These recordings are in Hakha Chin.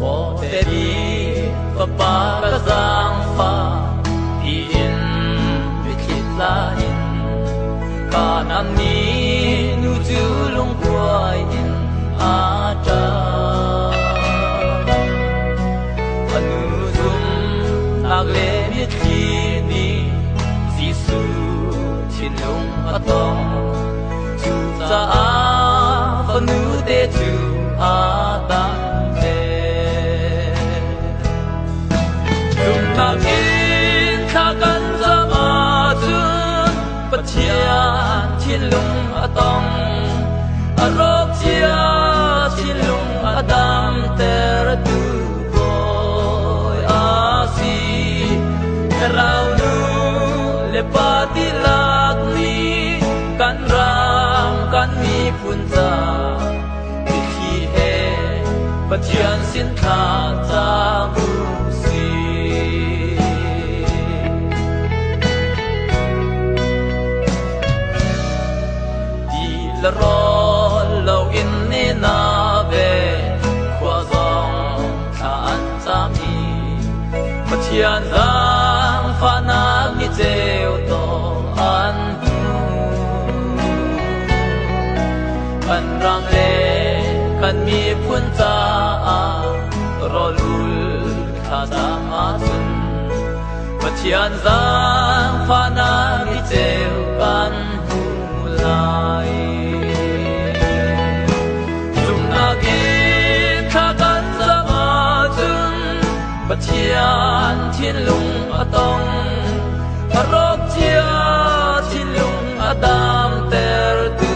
Maw David fapa ka zaangfah tiin mitthli tla in Kanaan mi nu cu lungkuai in a ṭap. A nu zumhnak le mitthli nih Jesuh thinlung a tong. Cucaah fanute cu aa dang ve. Zumhnak in thla kan cam ahcun Pathian thinlung a tong. A rawk cia thinlung a damtertu Bawi a si. Thlarau nu le pa tilak nih kan ram kan miphun ca mitthli he Pathian sin thla cam u sih. Ti le rawl loin ni na ve khua zong thla an cam i Pathian zaangfahnak ni ceu tawh an hmu. Kan ram le kan miphun caah rawlul thlacam ahcun Pathian zaangfahnak ni ceu kan hmu lai. Zumhnak in thla kan cam ahcun Pathian thinlung a tong. A rawk cia thinlung a damtertu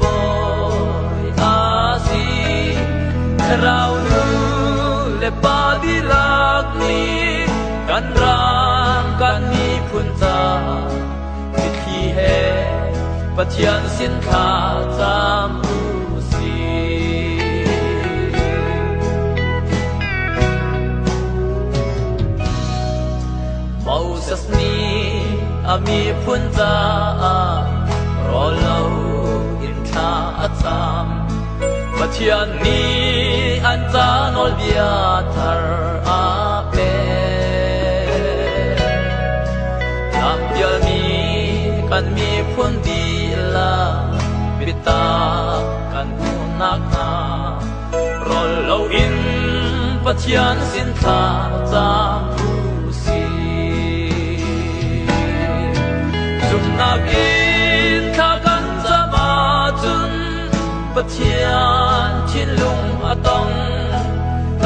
Bawi a si. Thlarau nu le pa dihlak nih kan ram kan miphun ca mitthli he Pathian sin thla cam u sih. Moses nih a miphun caah rawl lo in thla a cam. Pathian nih an ca nawlbia thar a pek. Lampialmi kan miphun dihlak biatak kan hmuh nakhnga rawl loin Pathian sin thla cam u sih. Zumhnak in thla kan cam ahcun Pathian thinlung a tong.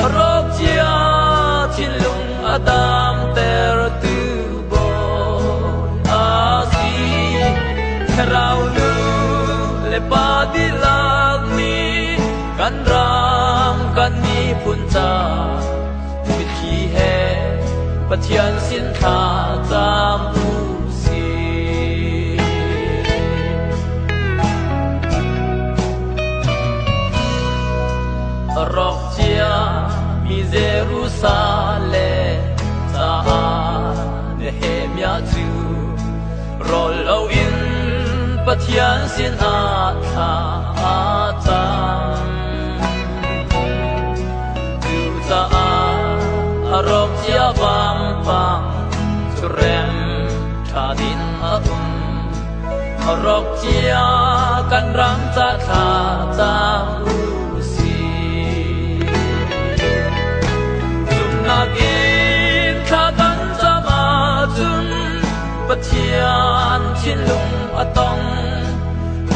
A rawk cia thinlung a damtertu Bawi a si. Thlarau nu le pa dihlak nih kan ram kan miphun ca mitthli he Pathian sin thla cam u sih. Rawk cia mi Jerusalem caah Nehemiah cu rawl loin Pathian sinah thla a cam. Cucaah a rawk cia vampang cu rem ṭha din a um. A rawk cia kan ram ca thla cam u sih. Zumhnak in thla kan cam ahcun Pathian thinlung a tong.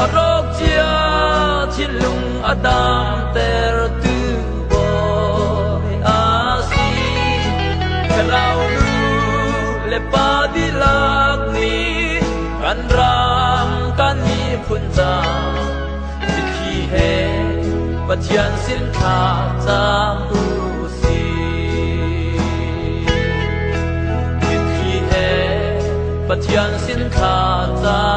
A rawk cia thinlung a damtertu Bawi a si. Thlarau nu le pa dihlak nih kan ram kan miphun ca mitthli he Pathian sin thla cam u sih. Mitthli he Pathian sin thla cam.